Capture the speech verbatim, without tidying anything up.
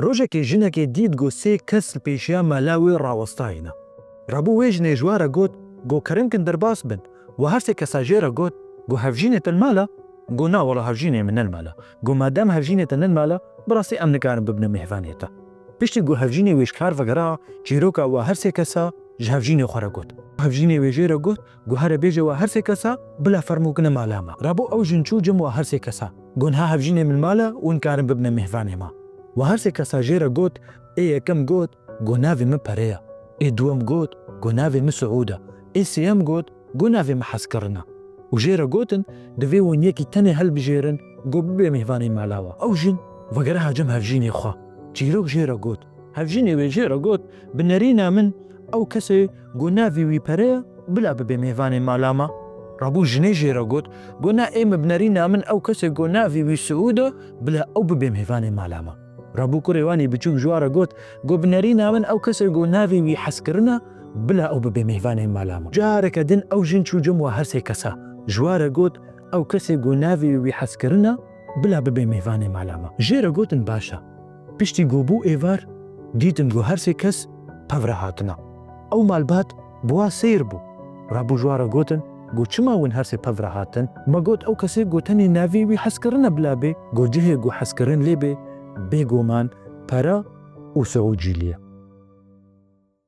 Rojekê jinekê dît ku sê kes li pêşiya mala wê rawestayî ne. Rabû wê jinê ji wa re got, Go kerem kin derbas bin. Wa her sê kesa jê re got, Go hevjînê te li mal e? Go na wela hevjînê min ne li mal e. Go madem hevjînê te ne li mal e, bi rastî em nikarin bibine mêvanê te. Piştî ku hevjînê wê ji kar vegera, çîroka wa her sê kesa ji hevjînê xwe re got. Hevjînê wê jê re got, Go here bêje wa her sê kesa bila fermûkine mala me. Rabû ew jin çû cem wa her sê kesa. Go niha hevjînê min li mal e û nikarin bibine mêvanê me. Wa her sê kesa jê re got, ê yekem got, Go navê min Pere ye. Ê duwem got, Go navê min Siûd e. Ê sêyem got, Go navê min Hezkirin e. Û jê re gotin, Divê hûn yekî tenê hilbijêrin, go bibe mêvanê mala we. Ew jin vegere ha cem hevjînê xwe. Çîrok jê re got. Hevjînê wê jê re got, Bi nerîna min ew kesê go navê wî Pere ye, bila bibe mêvanê mala me. Rabû jinê jê re got, Go na ê min bi nerîna min ew kesê go navê wî Siûd e, bila ew bibe mêvanê mala me. Rabû kurê wan ê biçûk ji wa re got, Go bi nerîna min ew kesê go navê wî Hezkirin e, bila ew bibe mêvanê mala me. Careke din ew jin çû cem wa her sê kesa. Ji wa re got, Ew kesê go navê wî Hezkirin e, bila bibe mêvanê mala me. Jê re gotin, Baş e. Piştî go bû êvar, dîtin go her sê kes pev re hatine. Ew malbat bi wa seyr bû. Rabû ji wa re gotin, Go çima hûn her sê pev re hatin? Me got ew kesê go tenê navê wî Hezkirin e bila bê. Go cihê go Hezkirin lê bê, bêguman Pere û Siûd jî lê ye.